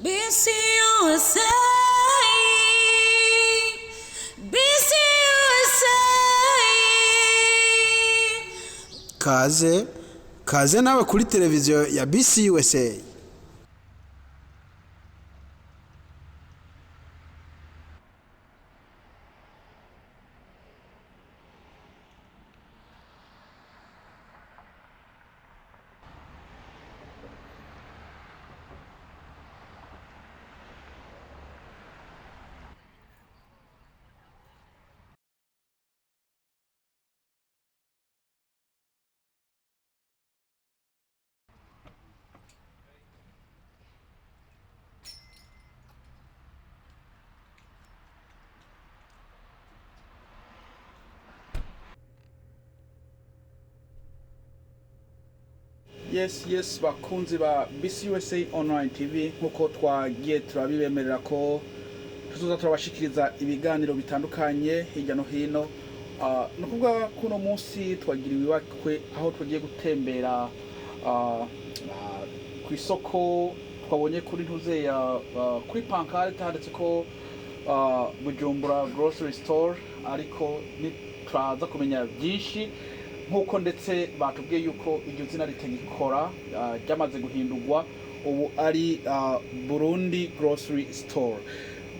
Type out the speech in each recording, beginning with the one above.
BCUSA, BCUSA. Kaze kaze nawe kuri televiziyo ya BCUSA. Yes, bakunzi ba BCUSA Online TV, nkuko twagiye turabibemerera ko tuzoza turabashikiriza ibiganiro bitandukanye hirya no hino. Ni ukuvuga ko uno munsi twagiriwe ibakwe aho tugiye gutembera ku isoko. Twabonye kuri ntuze ya kuri pancarte handitse ko Bujumbura Grocery Store, ariko turaza kumenya byinshi nk'uko ndetse batubwiye yuko iryo zina ritagikora, ryamaze guhindurwa, ubu ari Burundi Grocery Store.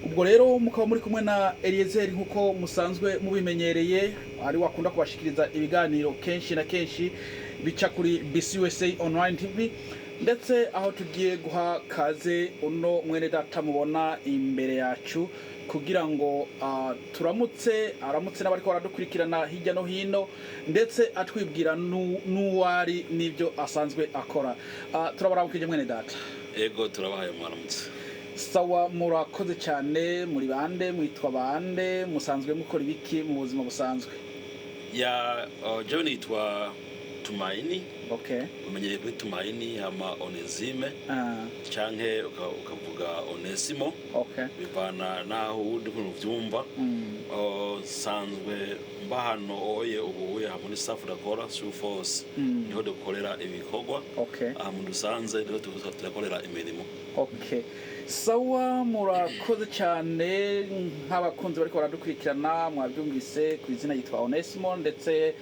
Ubwo rero mukaba muri kumwe na Eliezer, nk'uko musanzwe mubimenyereye, ari wakunda kubashikiriza ibiganiro kenshi na kenshi bica kuri BCUSA Online TV, ndetse aho tugiye guha kaze uno mwene data mubona imbere yacu kugira ngo turamutse, aramutse n'abariko baradukurikirana hirya no hino, ndetse atwibwira n'uwari n'ibyo asanzwe akora. Turabaramukije mwene data. Ego, turabahaye mwaramutse. Sawa, murakoze cyane. Muri bande? Mwitwa bande? Musanzwe mukora ibiki mu buzima busanzwe? Ya, jewe nitwa Tumaini. Umenyereye kuri Tumaini hama Onesime canke ukavuga Onesimo, bivana naho uri ukuntu uvyumva. Nsanzwe mba hano oye ubu uye aha muri South Dakota, Sioux Falls. Niho dukorera ibikorwa. Aha mu dusanze niho tuza turakorera imirimo. Okay, sawa, murakoze cyane. Nk'abakunzi bariko baradukurikirana, mwabyumvise ku izina yitwa Onesimo, ndetse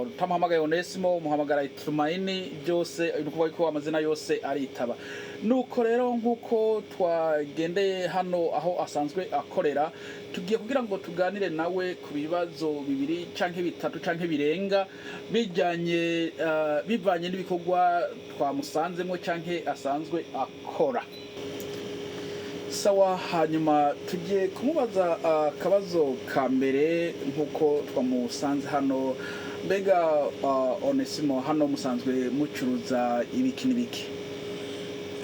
utamuhamagaye Onesimo umuhamagara Tumaini, byose ni ukuvuga ko amazina yose aritaba. Nuko rero nk'uko twagendeye hano aho asanzwe akorera, tugiye kugira ngo tuganire nawe ku bibazo bibiri canke bitatu canke birenga bijyanye, bivanye n'ibikorwa twamusanzemo canke asanzwe akora. Sawa, hanyuma tugiye kumubaza akabazo ka mbere nk'uko twamusanze hano. Mbega Onesimo, hano musanzwe mucuruza ibiki n'ibiki?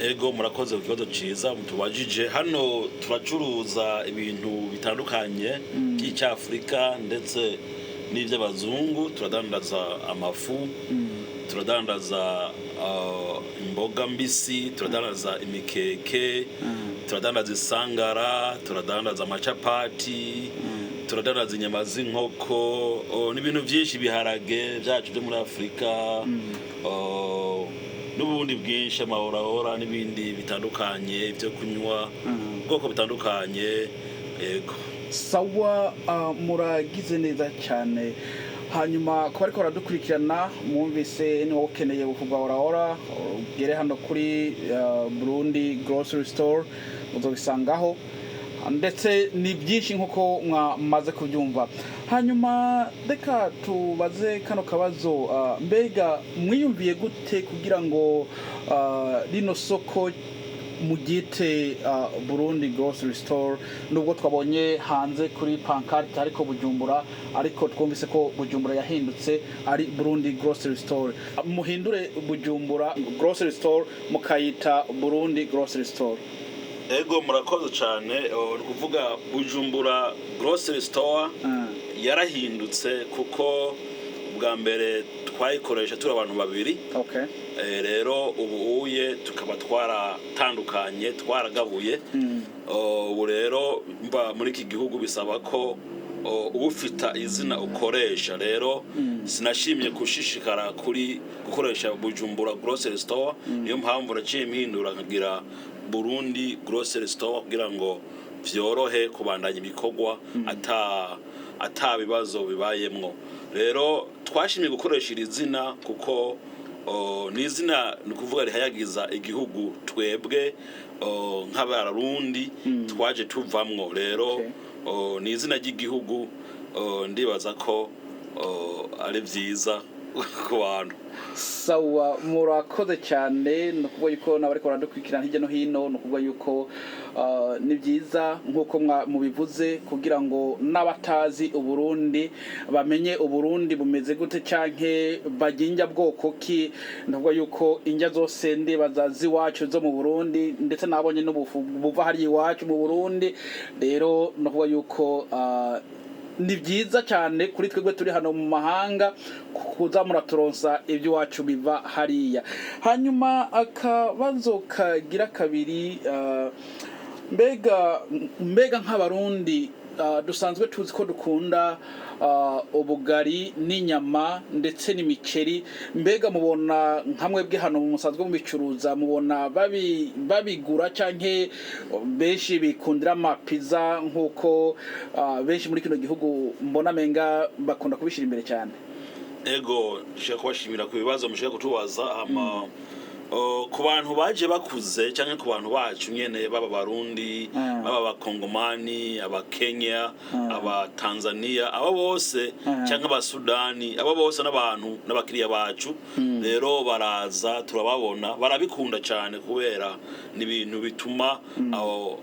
Ego, murakoze ku kibazo ciza mutubajije. Hano turacuruza ibintu bitandukanye by'icyafurika ndetse n'iby'abazungu. Turadandaza amafu, turadandaza imboga mbisi, turadandaza imikeke, turadandaza isangara, turadandaza amacapati, turadandaza inyama z'inkoko, n'ibintu byinshi, ibiharage byacu byo muri Afurika, n'ubundi bwinshi, amahorahora n'ibindi bitandukanye byo kunywa, ubwoko butandukanye, yego. Sawa, muragize neza cyane. Hanyuma kuba ariko baradukurikirana, mwumvise, niba ukeneye kugwa orahora, ugere hano kuri Burundi Grocery Store, muzobisangaho, ndetse ni byinshi nk'uko mwamaze kubyumva. Hanyuma reka tubaze kano kabazo: mbega mwiyumviye gute kugira ngo rino soko mugite Burundi Grocery Store, nubwo twabonye hanze kuri pancarte ariko Bujumbura, ariko twumvise ko Bujumbura yahindutse ari Burundi Grocery Store, muhindure Bujumbura Grocery Store mukayita Burundi Grocery Store? Ego, murakoze cyane. Ni ukuvuga Bujumbura Grocery Store yarahindutse kuko bwa mbere twayikoresha turi abantu babiri. Rero ubu uye tukaba twaratandukanye, twaragabuye. Ubu rero mba muri iki gihugu bisaba ko uba ufita izina ukoresha. Rero sinashimye gushishikara kuri gukoresha Bujumbura Grocery Store, niyo mpamvu naciye mpindura nkagira Burundi Grocery Store kugira ngo vyorohe kubandanya ibikorwa ata bibazo bibayemwo. Rero twashimye gukoresha iri zina kuko ni izina, ni ukuvuga, rihayagiza igihugu twebwe nk'Abarundi twaje tuvamwo. Rero ni izina ry'igihugu, ndibaza ko ari vyiza ku bantu. Sawa, murakoze cyane. Ni ukuvuga yuko n'abariko baradukurikirana hirya no hino, ni ukuvuga yuko ni byiza nk'uko mubivuze, kugira ngo n'abatazi Uburundi bamenye Uburundi bumeze gute canke barya indya bwoko ki. Ni ukuvuga yuko indya zose ndibaza z'iwacu zo mu Burundi, ndetse nabonye n'ubufu buva hariya iwacu mu Burundi. Rero ni ukuvuga yuko ni byiza cyane kuri twebwe turi hano mu mahanga kuza muraturonsa iby'iwacu biva hariya. Hanyuma akabazo kagira kabiri, mbega nk'Abarundi dusanzwe tuzi ko dukunda ubugari n'inyama ndetse n'imiceri, mbega mubona nka mwebwe hano musanzwe mubicuruza, mubona babigura canke benshi bikundira amapiza, nk'uko benshi muri kino gihugu mbona menga bakunda kubishyira imbere cyane? Ego, nshaka kubashimira ku bibazo mushaka kutubaza. Hama ku bantu baje bakuze cyangwa ku bantu bacu nyene, baba Barundi, baba Abakongomani, Abakenya, Abatanzania, abo bose, cyangwa Abasudani, abo bose n'abantu n'abakiriya bacu. Rero baraza, turababona, barabikunda cyane kubera ni ibintu bituma aho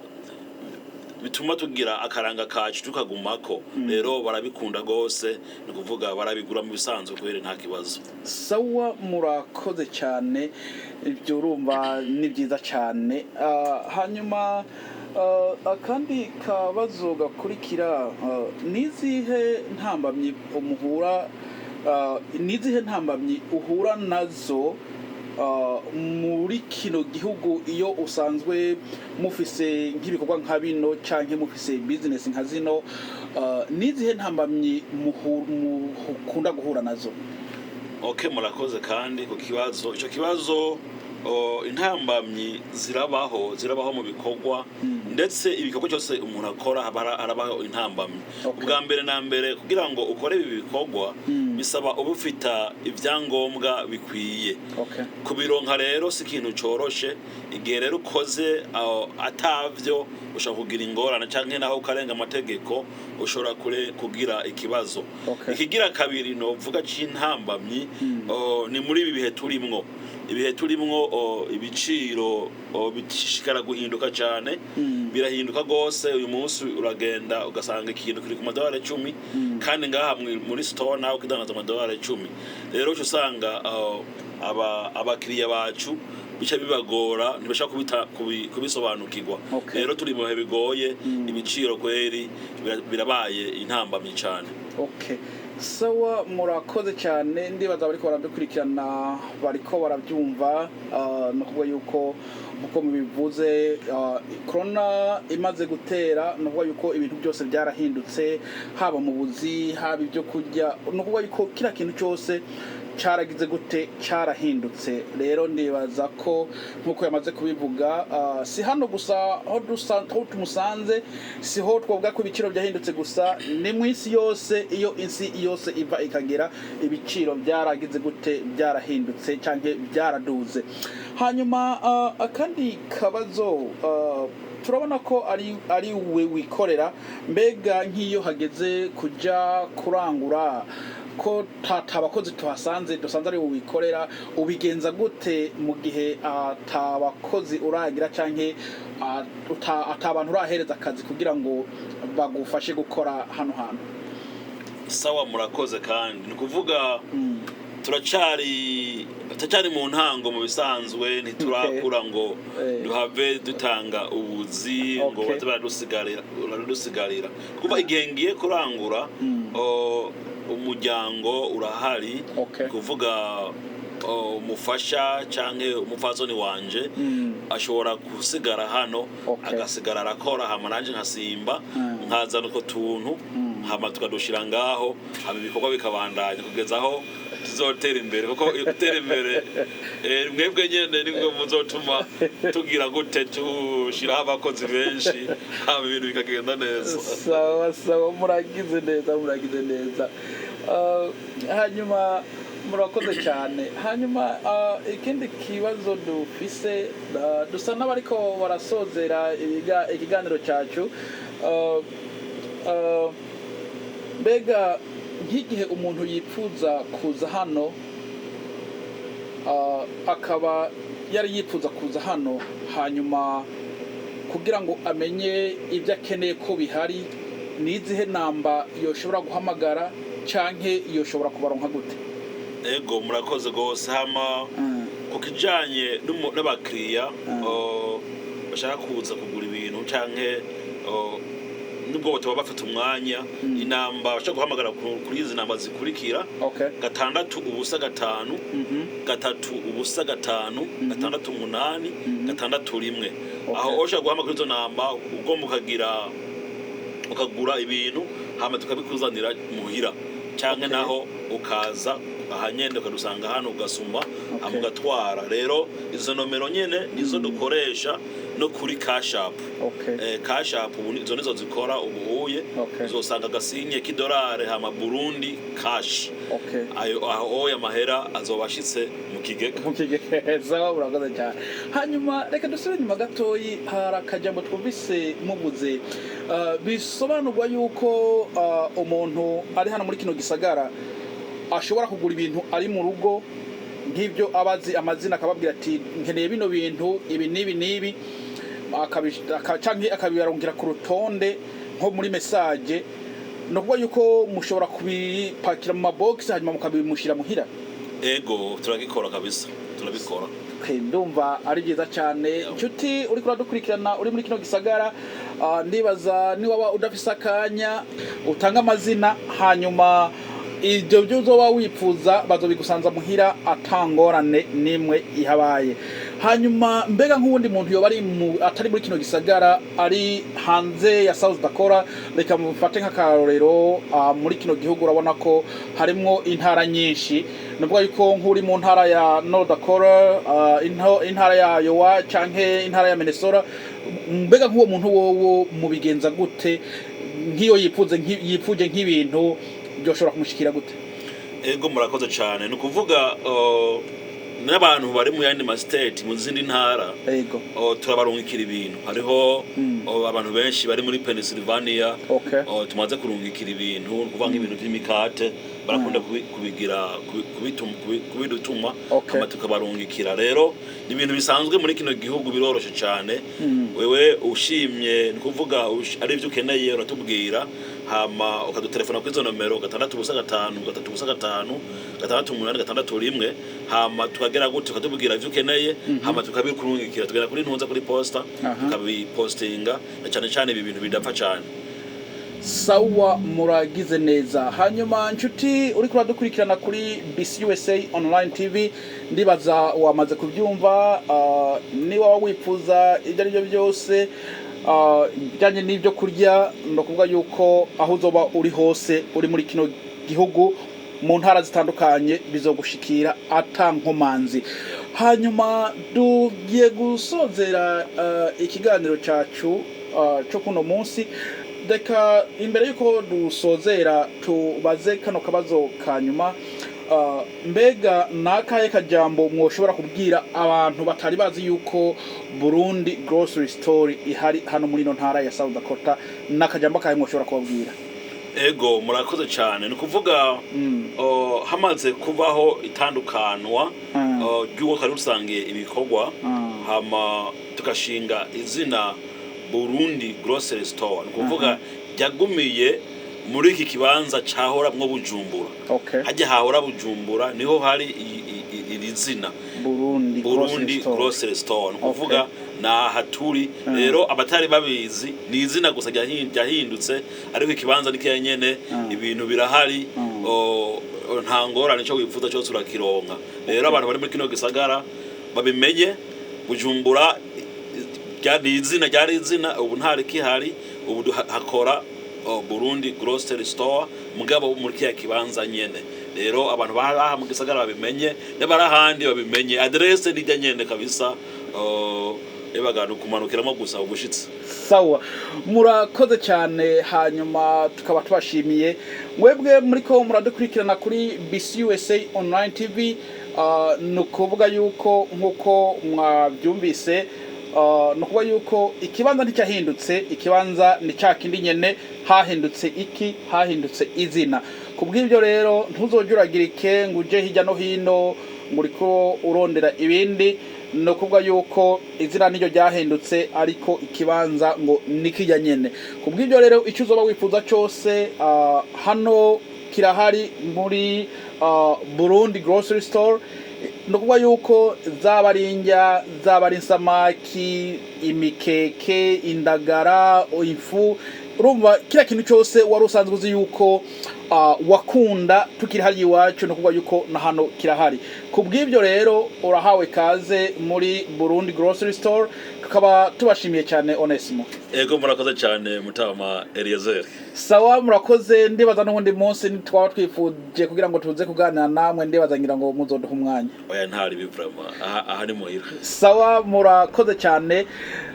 bituma tugira akaranga kacu tukagumako. Rero barabikunda gose, ni ukuvuga barabigura mu bisanzwe kubera nta kibazo. Sawa, murakoze cyane. Ibyo urumva ni byiza cyane. Hanyuma akandi kabazo gakurikira, nizihe ntambamyi umuhura, nizihe ntambamyi uhura nazo muri kino gihugu iyo usanzwe mufise nk'ibikorwa nka bino canke mufise business nka zino? Nizihe ntambamyi mukunda guhura nazo? Okay, murakoze kandi ku kibazo. Icyo kibazo, intambamyi zirabaho mu bikorwa, ndetse ibikorwa cyose umuntu akora haba harabaho intambamyi. Ubwa mbere na mbere, kugira ngo ukore ibi bikorwa, bisaba uba ufite ibyangombwa bikwiye. Kubironka rero si ikintu coroshe. Igihe rero ukoze aho atavyo, ushobora kugira ingorane canke naho ukarenga amategeko, ushobora kugira ikibazo. Ikigira kabiri novuga c'intambamyi, ni muri ibi bihe turimwo. Ibihe turimwo, ibiciro bishishikara guhinduka cyane. Birahinduka rwose. Uyu munsi uragenda ugasanga ikintu kiri ku madolari 10, kandi ngaha muri store nawe ukidandaza amadolari 10. Rero uca usanga abakiriya bacu bica bibagora, ntibashaka kubisobanukirwa. Rero turi mu bihe bigoye, ibiciro kweri birabaye intambamyi cyane. Okay, sawa, murakoze cyane. Ndibaza bariko baradukurikirana bariko barabyumva. Ni ukuvuga yuko uko mubivuze, corona imaze gutera, ni ukuvuga yuko ibintu byose byarahindutse, haba mu buzi, haba ibyo kurya. Ni ukuvuga yuko kiriya kintu cyose cyaragize gute? Cyarahindutse. Rero ndibaza ko nk'uko yamaze kubivuga, si hano gusa aho tumusanze, siho twavuga ko ibiciro byahindutse gusa, ni mu isi yose. Iyo isi yose iva ikagera, ibiciro byaragize gute? Byarahindutse cyangwa byaraduze. Hanyuma akandi kabazo, turabona ko ari we wikorera. Mbega nk'iyo hageze kuja kurangura, ko ata bakozi tuhasanze, dusanze ari wowe wikorera, ubigenza gute mu gihe ata bakozi uragira canke ata bantu urahereza akazi kugira ngo bagufashe gukora hano hantu? Sawa, murakoze. Kandi ni ukuvuga turacyari mu ntango. Mu bisanzwe ntiturakura ngo duhave dutanga ubuzi ngo baze baradusigarira. Kuva igihe ngiye kurangura, umuryango urahari. Kuvuga umufasha canke umupfasoni wanje ashobora gusigara hano, agasigara arakora, hama nanje nkasimba, nkazana utwo tuntu, hama tukadushira ngaho, hama ibikorwa bikabandanya kugeza aho. Tuzotera imbere, kuko gutera imbere mwebwe nyene nibwo muzotuma tugira gute, tushiraho abakozi benshi, haba ibintu bikagenda neza. Sawa sawa, muragize neza, muragize neza. Hanyuma murakoze cyane. Hanyuma ikindi kibazo dufise, dusa n'abariko barasozera ikiganiro cyacu. Mbega nk'igihe umuntu yipfuza kuza hano, akaba yari yipfuza kuza hano, hanyuma kugira ngo amenye ibyo akeneye ko bihari, ni izihe namba yoshobora guhamagara, canke yoshobora kubaronka gute? Ego, murakoze rwose. Hama ku kijanye n'abakiriya bashaka kuza kugura ibintu, canke nubwo bataba bafite umwanya, inamba bashaka guhamagara kuri izi namba zikurikira: 605 305 68 61. Aho ushobora guhamagara izo namba, ugomba ukagira ukagura ibintu, hama tukabikuzanira muhira, canke naho ukaza aha nyene ukadusanga hano, ugasuma, hama ugatwara. Rero izo nomero nyene nizo dukoresha no kuri Cash App. Cash App ubu izo nizo zikora ubu uye. Uzosanga agasinye k'idolari, hama Burundi Cash. Ayo aho oya amahera azoba ashitse mu kigega. Mu kigega. Sawa, urakoze cyane. Hanyuma reka dusubire inyuma gatoyi, hari akajambo twumvise mubuze. Bisobanurwa yuko umuntu ari hano muri kino gisagara ashobora kugura ibintu ari mu rugo, nk'ibyo aba azi amazina, akababwira ati: "Nkeneye bino bintu ibi n'ibi n'ibi," canke akabibarungira ku rutonde nko muri message. Ni ukuvuga yuko mushobora kubipakira mu mabogisi, hanyuma mukabimushyira muhira? Ego, turagikora kabisa, turabikora. Okay, ndumva ari byiza cyane. Inshuti uri kuradukurikirana uri muri kino gisagara, ndibaza niwaba udafise akanya, utanga amazina, hanyuma ibyo byo uzoba wifuza bazobigusanza muhira atangorane nimwe ihabaye. Hanyuma mbega nk'uwundi muntu yoba ari atari muri kino gisagara, ari hanze ya South Dakota, reka mufate nk'akarorero, muri kino gihugu urabona ko harimwo intara nyinshi, ni ukuvuga yuko nk'uri mu ntara ya North Dakota, intara ya Iowa canke intara ya Minnesota, mbega nk'uwo muntu wowo mubigenza gute? Nk'iyo yipfuje nk'ibintu, byoshobora kumushikira gute? Ego, murakoze cyane. Ni ukuvuga n'abantu bari mu yandi ma state, mu zindi ntara, turabarungikira ibintu. Hariho abantu benshi bari muri Pennsylvania tumaze kurungikira ibintu, ni ukuvuga nk'ibintu by'imikate barakunda kubigira kubidutuma, hama tukabarungikira. Rero ni ibintu bisanzwe muri kino gihugu, biroroshe cyane. Wewe ushimye, ni ukuvuga ari ibyo ukeneye, uratubwira, hama ukadutelefona kuri izo nomero: 605 305 68 61. Hama tukagera gute, ukatubwira ivyo ukeneye, hama tukabikurungikira, tugera kuri ntunza kuri posta, tukabipostinga, na cyane cyane ibi bintu bidapfa cyane. Sawa, muragize neza. Hanyuma nshuti uri kuradukurikirana kuri BCUSA Online TV, ndibaza wamaze kubyumva. Niba wifuza ibyo ari byo byose bijyanye n'ibyo kurya, ni ukuvuga yuko aho uzoba uri hose uri muri kino gihugu, mu ntara zitandukanye, bizogushikira ata nkomanzi. Hanyuma tugiye gusozera ikiganiro cyacu cyo kuno munsi. Reka imbere y'uko dusozera tubaze kano kabazo ka nyuma. Mbega ni akahe kajambo mwoshobora kubwira abantu batari bazi yuko Burundi Grocery Store ihari hano muri ino ntara ya South Dakota? Ni akajambo akahe mwoshobora kubabwira? Ego, murakoze cyane. Ni ukuvuga hamaze kubaho itandukanwa ry'uwo twari rusangiye ibikorwa, hama tugashinga izina Burundi Grocery Store, ni ukuvuga ryagumiye muri iki kibanza cahoramwo Bujumbura. Hajya hahora Bujumbura niho hari iri zina. Burundi Burundi Grocery Store. Grocery Store, ni ukuvuga ni aha turi. Rero abatari babizi, ni izina gusa ryahindutse, ariko ikibanza ni kiya nyene. Ibintu birahari, nta ngorane, icyo wifuza cyose urakironka. Rero abantu bari muri kino gisagara babimenye, Bujumbura ryari izina, ryari izina, ubu nta rikihari. Ubu hakora Burundi Grocery Store, mugabo muri kiya kibanza nyene. Rero abantu bari aha mu gisagara babimenye, n'abari ahandi babimenye, adresse nijya nyene kabisa. Ebaga ni ukumanukiramo gusa ubushitsi. Sawa, murakoze cyane. Hanyuma tukaba tubashimiye mwebwe muri ko muradukurikirana kuri BCUSA Online TV. Ni ukuvuga yuko nk'uko mwabyumvise, ni ukuvuga yuko ikibanza nticyahindutse, ikibanza ni cya kindi nyene. Hahindutse iki? Hahindutse izina. Ku bw'ibyo rero, ntuzojye uragirike ngo uje hirya no hino ngo uriko urondera ibindi. Ni ukuvuga yuko izina niryo ryahindutse, ariko ikibanza ngo ni kijya nyene. Ku bw'ibyo rero, icyo uzoba wifuza cyose, hano kirahari muri Burundi Grocery Store. Ni ukuvuga yuko zaba ari indya, zaba ari insamaki, imikeke, indagara, ifu, urumva kiriya kintu cyose wari usanzwe uzi yuko wakunda tukiri hariya iwacu, ni ukuvuga yuko na hano kirahari. Ku bw'ibyo rero, urahawe kaze muri Burundi Grocery Store. Tukaba tubashimiye cyane, Onesimo. Ego, murakoze cyane, mutama Eliezer. Sawa, murakoze. Ndibaza n'ubundi munsi twaba twifuje kugira ngo tuze kuganira namwe, ndibaza ngira ngo muzoduha umwanya. Oya, ntari bivrama, aha ni muhira. Sawa, murakoze cyane.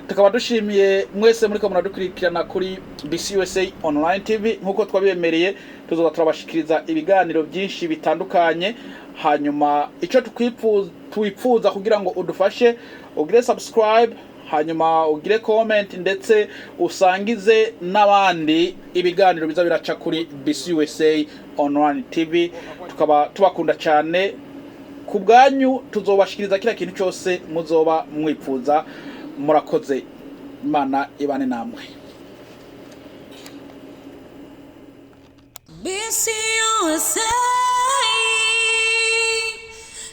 Tukaba dushimiye mwese muriko muradukurikirana kuri BCUSA Online TV. Nk'uko twabibemereye, tuzoza turabashikiriza ibiganiro byinshi bitandukanye. Hanyuma icyo twipfuza kugira ngo udufashe, ugire subscribe, hanyuma ugire comment, ndetse usangize n'abandi ibiganiro biza biraca kuri BCUSA Online TV. Tukaba tubakunda cyane. Ku bwanyu tuzobashikiriza kiriya kintu cyose muzoba mwipfuza. Murakoze, Imana ibane namwe. BCUSA,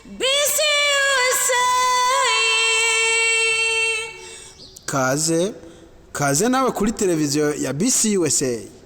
BCUSA. Kaze, kaze nawe kuri televiziyo ya BCUSA.